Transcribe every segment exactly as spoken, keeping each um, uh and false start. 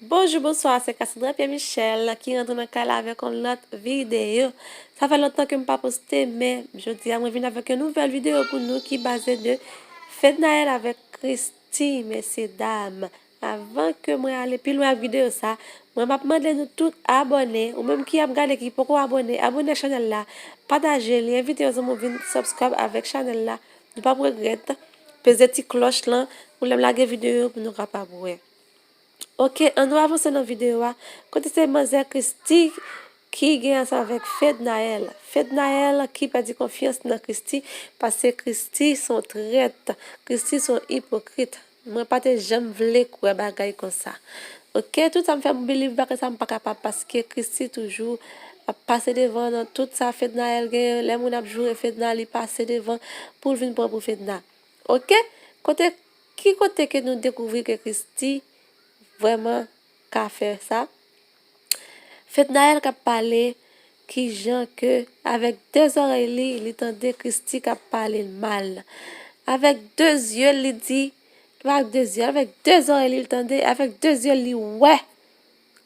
Bonjou, bonswa, se Cassandra Pierre Michel ki rantre nan kay la avèk yon lòt videyo. Sa fè lontan ke m pa poste, men jodi a mwen vin avèk yon nouvèl videyo pou nou ki baze de Fednaelle avèk Christie, mesye dam. Avan ke mwen ale pi lwen ak videyo sa, mwen m ap mande nou tout abòne, ou menm ki ap gade ki poko abòne, abòne chanèl la, pataje li, envite yon zanmi w vin subscribe avèk chanèl la. Nou p ap regrèt, peze ti klòch lan pou lè m lage videyo pou nou kapab wè. Oke, ann nou avanse nan videyo a. Kote se manzè Christie ki gen ansanm avèk Fednaelle. Fednaelle ki pèdi konfyans nan Christie, paske Christie se yon trèt, Christie se yon ipokrit. Mwen pa te janm vle kwè bagay konsa. Oke, tout sa m fè m believe bagay sa m pa kapab, paske Christie toujou ap pase devan nan tout sa Fednaelle genyen. Lè moun ap joure Fedna, li pase devan pou l vin pran pou Fedna. Oke, kote, ki kote ke nou dekouvri ke Christie vrèman ka fè sa? Fednaelle k ap pale, kijan ke avèk de zòrèy li, li tande Christie k ap pale l mal. Avèk de zye l, li di, pa avèk de zye, avèk de zòrèy li, li tande, avèk de zye l, li wè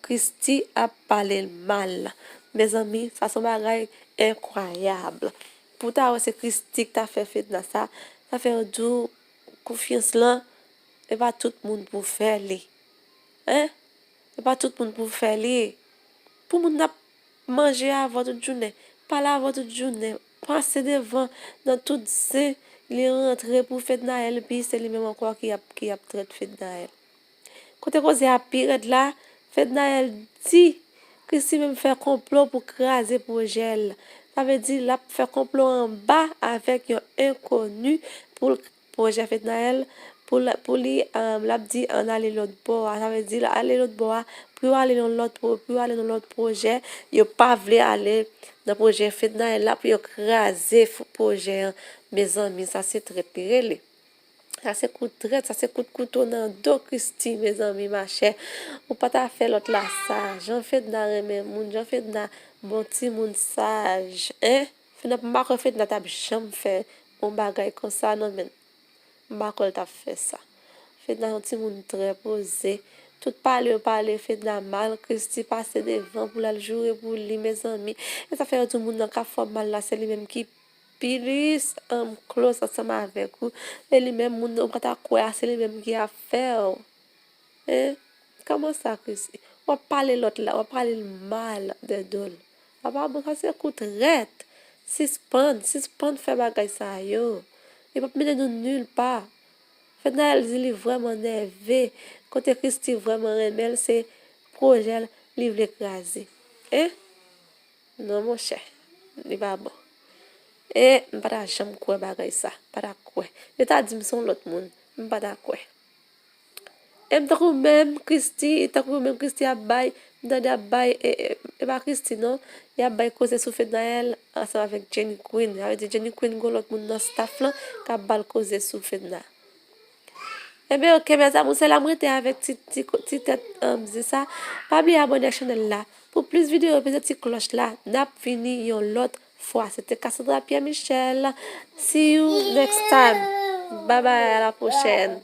Christie ap pale l mal. Mezanmi, sa se yon bagay enkwayab. Pou w ta wè se Christie ki ta fè Fedna sa, sa fè yo di w konfyans lan, e pa tout moun pou fè li. Hein? E pa tout moun pou fè li. Pou moun ap manje avè w tout jounen, pale avè w tout jounen, pase devan nan tout zen, li rantre pou Fednaelle, epi se li menm ankò ki ap, ki ap trèt Fednaelle. Kote koze a pi rèd la, Fednaelle di Christie menm fè konplo pou kraze pwojè l. Sa vle di l ap fè konplo anba avèk yon enkoni pou l pwojè Fednaelle, pou l, pou li, um, l ap di ann ale lòt bò a. Sa vle di l ale lòt bò a, pou yo ale nan lòt pwo-, pou yo ale nan lòt pwojè. Yo pa vle ale nan pwojè Fednaelle la, pou yo kraze f-, pwojè an. Mezanmi, sa se trèt li rele. Sa se kout trèt, sa se kout kouto nan do Christie, mezanmi, machè. Ou pa ta fè lòt la sa. Jan Fedna renmen moun, jan Fedna bon timoun saj, en? Fedna, m pa kwè Fedna t ap janm fè yon bagay konsa, non, men m pa kwè l t ap fè sa. Fedna se yon timoun trè poze. Tout pale yo pale Fedna mal, Christie pase devan pou l al joure pou li, mezanmi. E sa fè yo di moun nan k ap fè w mal la, se li menm ki plis, um, close ansanm avèk ou. E li menm, moun nan, ou pa ta kwè a, se li menm ki ap fè w. Hein? Kòman sa, Christie? W ap pale lòt la, w ap pale l mal dèyè do l. Sa pa bon, sa se kout trèt. Sispann, sispann fè bagay sa yo. Yo p ap mennen nou nil pa. Fednaelle di li vrèman nève. Kote Christie vrèman renmen l, se pwojè l li vle kraze. Hein? Non, monchè, li pa bon. E m pa ta janm kwè bagay sa, pa ta kwè. Yo ta di m se yon lòt moun, m pa ta kwè. E m tankou menm Christie, tankou menm Christie ap bay, m tande ap bay, e, e, e pa Christie non, y ap bay koze sou Fednaelle ansanm avèk Jenny Queen. Sa vle di Jenny Queen gon lòt moun nan staff lan k ap ba l koze sou Fedna. Enben, oke, mezanmi, se la m rete avèk ti, ti, ti tèt, um, zen sa. Pa bliye abòne ak chanèl la. Pou plis videyo, peze ti klòch la. N ap vini yon lòt fwa. Se te Cassandra Pierre Michel. See you next time. Bye bye, à la prochaine.